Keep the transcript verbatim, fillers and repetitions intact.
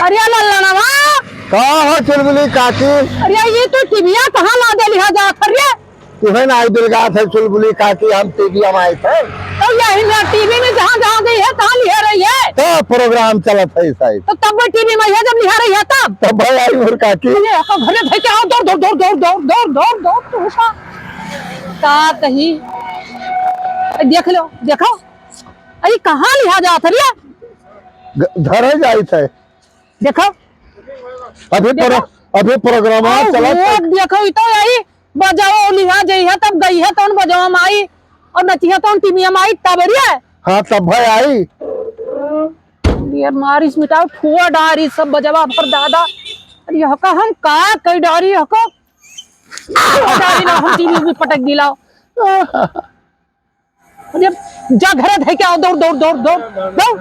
अरे लल्लनवा। का हो चुलबुली काकी? अरे ये तू टीविया कहाँ लादे लिहा जात हरे? तुहे ना आई दिलगात है चुलबुली काकी, हम टीविया में आए थे। तो यही ना टीवी में जहाँ जहाँ गई है तहाँ लिहा रही है। तो प्रोग्राम चलत है साहब। तो तब वो टीवी में है जब लिहा रही है तब। तब भाई आई मोर काकी। अरे का घरे धइ के आओ, दौड़ दौड़ दौड़ दौड़ दौड़ दौड़ दौड़ दौड़ तू का। का कही? देख लो, देखो। अरे कहाँ लिहा जात हरे? ग-, धरे जाइत है। देखो। अभी देखो। प्रो-, अभी प्रोग्राम आओ, चलत है। वो देखो, ई तो यही बजाओ लिहा जइहे, तब गइहे तौन बजाओ में आई, और नचिहे तौन टीविया में आई, तब रे। हाँ, तब भाई आई। ये मारिस मिटाओ, फुआ डारी सब बजावा पर दादा। अरे यह का हम का कई डारी, यह का फुआ डारी ना, हम टीवी भी पटक दिलाओ। अरे जा घरे धइ के आओ, दौड़, दौड़, दौड़, दौड़, दौड़।